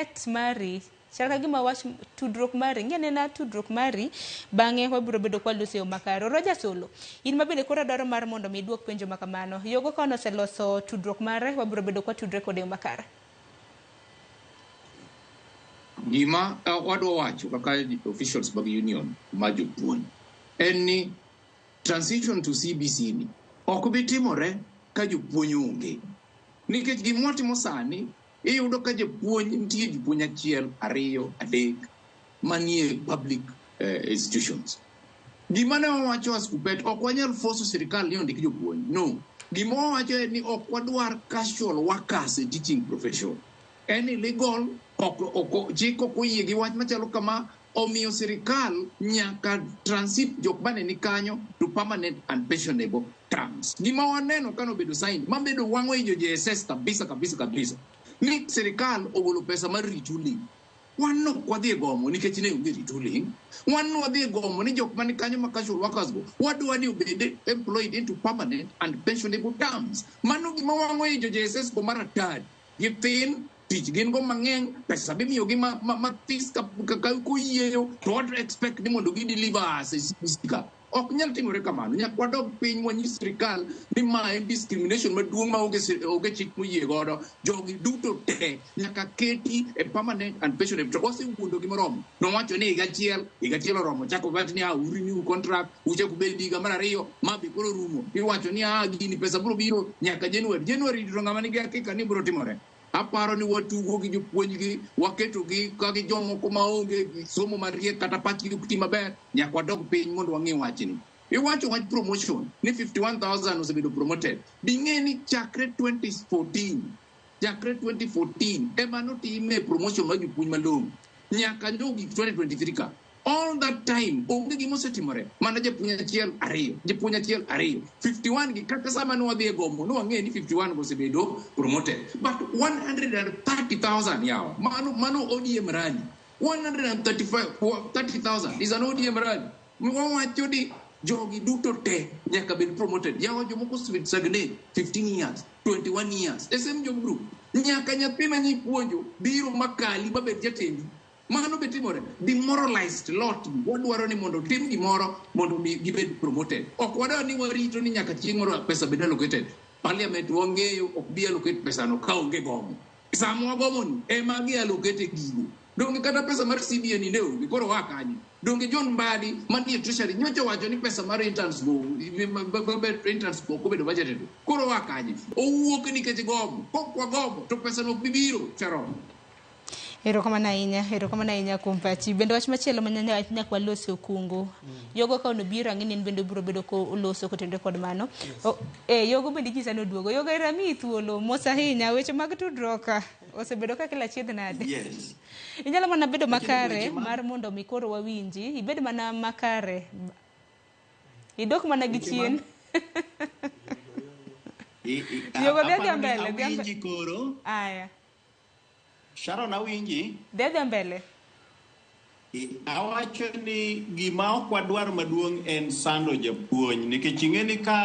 Net mari chal ka gima wach tudruok mari, ng'i anena tudruok mari, bang'e wabiro bedo kwa loso e yo makare. Roger Solo, in ma bende koro adwaro mar mondo mi iduok penjo ma kamano. Yogo ka oseloso tudruok mare, wabiro bedo kwa tudre kode e yo makare. Gima wadwa wacho kaka officials mag union ma jopuonj en ni transition to CBC ni ok bi timore ka jopuonj onge. Nikech gima watimo sani, iyudo ka japuonj nitie jopuonj achiel, ariyo, adek manie public institutions. Gima ne wawacho as KUPPET, ok wanyal force sirikal ni ondik jopuonj. No. Gima wawacho en ni ok wadwar casual workers e teaching profession. En illegal, ok, chik ok oyie gi wach machalo kama, omiyo sirikal nyaka transit jok mane ni kanyo to permanent and pensionable terms. Gima waneno kanobedo signed, mabedo wang'o i jo JSS kabisa kabisa kabisa, ni sirikal ogolo pesa mar retooling. Wan no ok wadhi e gomo nikech ne onge retooling. Wan no wadhi e gomo ni jok mani kanyo ma casual workers go, wadwa ni obed employed into permanent and pensionable terms. Mano gima wang'o i jo JSS go maratari. Githin, tich gin go mang'eny, pesa bimiyogi mathis ka koyieyo, to what expect ni mondo gi deliver us e CBC ka. Ok nyal timore kamano. Nyaka wadog piny wanyis sirikal ni ma en discrimination maduong' ma onge chik moyie godo. Jogi duto te nyaka keti e permanent and pensionable. To wasewuondogi moromo. Nowacho ni higa achiel oromo. Chako wach ni a u renew contract, uchak ubed higa mar ariyo, ma be koro rumo. Iwacho ni a gini pesa biro biro nyaka January. January to ng'ama nigi hakika ni biro timore. Aparo ni watugo gi jopuonjgi, waketogi ka gi jomoko maonge somo mariek kata pachgi ok ti maber, nyaka wadog piny mondo wang'i wachni. Iwacho wach promotion ni 51,000 osebedo promoted. Bing'e ni chakre 2014, chakre 2014 ema notime promotion mar jopuonj malong'o nyaka nogik 2023 ka. All that time onge gima osetimore mana japuonj achiel ariyo, japuonj achiel ariyo, 51 gi kata sama ne wadhi e gomo ne wang'eyo ni 51 go osebedo promoted, but 130,000 yawa, mano ODM rally. 135 30,000 is an ODM rally. Wawacho ni jogi duto te nyaka bed promoted. Yawa, jomoko osebet stagnate 15 years, 21 years e same job group. Nyaka nyathi ma nyipuonjo biro makali mabed jatendi. Mano be timore. Demoralized lot. Wadwaro ni mondo tim gimoro mondo mi gibed promoted. Ok wadwar ni warito ni nyaka chieng' moro pesa bed allocated. Parliament wang'eyo ok bi allocate pesano ka onge gomo. Sama wagomo ni ema gi allocate gigo. Donge kata pesa mar CBA ni ne onge, koro waa kanye? Donge John Mbadi manie Treasury nyocha owacho ni pesa mar interns go, interns go ok obedo budgeted. Koro waa kanye? Owuok nikech gomo. Kok wagomo to pesa no ok bi biro, Sharon. Erokamano ahinya, erokamano ahinya kuom pachi. Bende wach machielo ma nyaka walos e okungu. Yogo ka onobiro ang'e ni en bende obiro bedo ko oloso kotenore kod mano. Yogo bende inyisa ni oduogo. Yogo ero amiyi thuolo. Mos ahinya. Weche mag tudruok osebedo ka kelo achiedh nade. Yes. Inyalo mana bedo Lakini makare weche mar mondo mi koro wawinji. Ibed mana makare. Idok mana gi Weche chien. Yogo dhi adhiya aparo ni mbele, dhi awinji koro. Aya. Sharon, awinji. Dhi adhiya mbele. Awacho ni gima ok wadwar maduong' en sando japuonj nikech ing'e ni ka